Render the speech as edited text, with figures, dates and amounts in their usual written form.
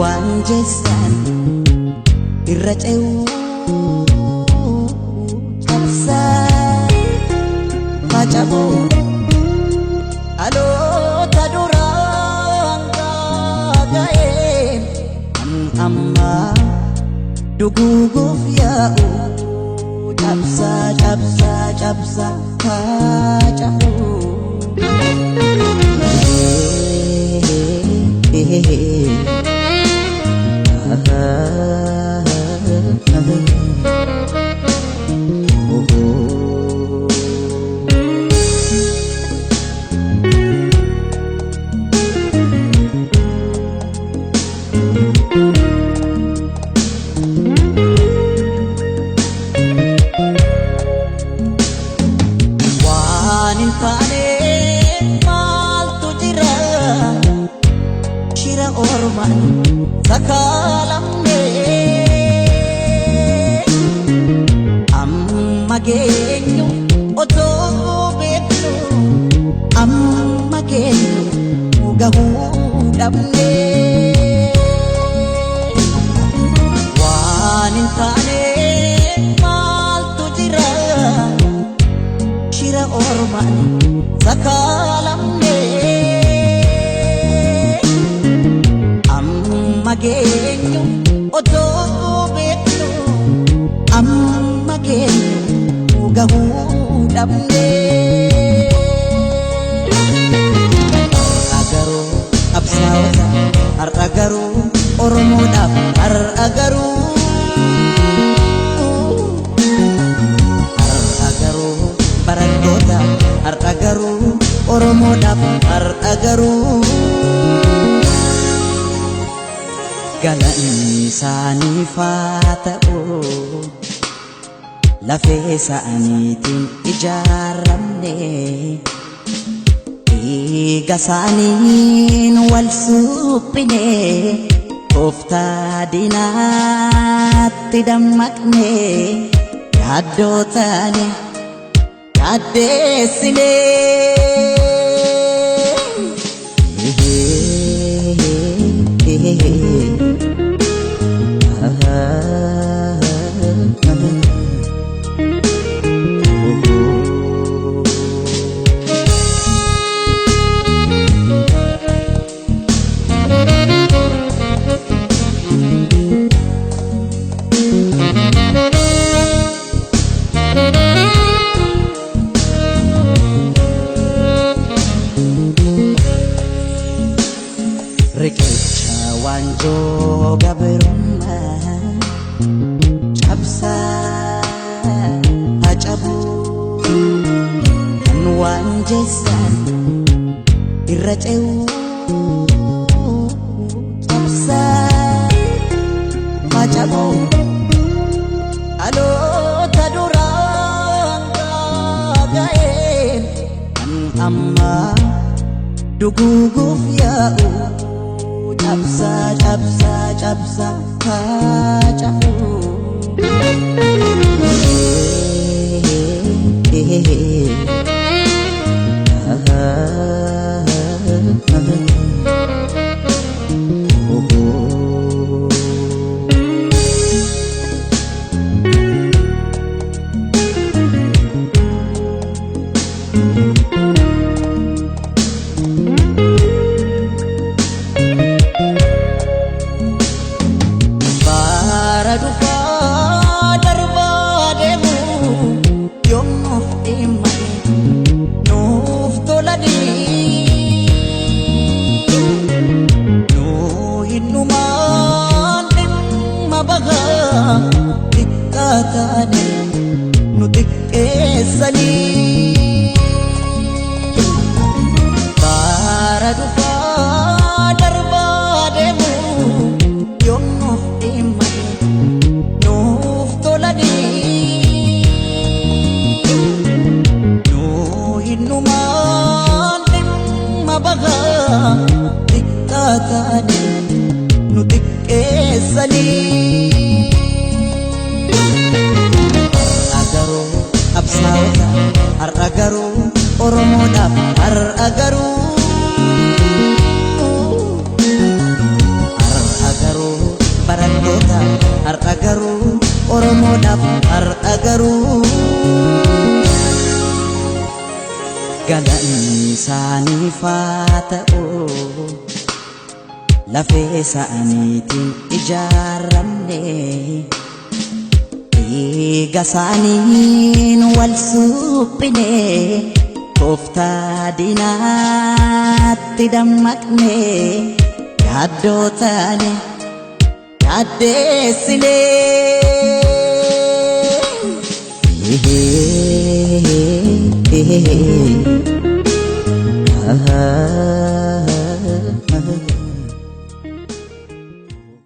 waan jeessan irra ce'uu cabsaa faca'uu dhaloota duraan gaaga'een kan ammaa duguuguuf yaa'u cabsaa cabsaa cabsaa faca'uu. Waan hin taane maaltu jira shira ormaan sakaalamne amma geenyu otoo beeknu amma geenyu gahuu dhabne waan hin taane maaltu jira shira ormaan sakaalamne amma geenyu otoo beeknu amma geenyu gahuu dhabne. Har'a garuu qabsaa'ota har'a garuu Oromoodhaaf har'a garuu har'a garuu barattoota har'a garuu Oromoodhaaf har'a garuu galanni isaaniif haa ta'u lafee isaaniitiin ijaaramne dhiiga isaaniin wal suphine tooftaa diinaatti dammaqne yaaddoo taane yaaddeessine. Riqicha waanjoo gabrummaa cabsaa haa cabuu kan waan jeessan irra ce'uu cabsaa haa cabuu dhaloota duraan gaaga'een kan ammaa duguuguuf yaa'u cabsaa cabsaa cabsaa haa cabuu. Bara dhufaa darbaa deemu yoom nuuf dhimmani nuuf tolanii nuu hinnumaan dhimma bahaa xiqqaa taane nu xiqqeessanii. Bara dhufaa darbaa deemu yoom nuuf dhimmani nuuf tolanii nuu hinnumaan dhimma bahaa xiqqaa taane nu xiqqeessanii. Har'a garuu qabsaa'ota har'a garuu Oromoodhaaf har'a garuu har'a garuu. Galanni isaaniif haa ta'u, lafee isaaniitiin ijaaramne, dhiiga isaaniin wal suphine, tooftaa diinaatti dammaqne, yaaddoo taane yaaddeessine.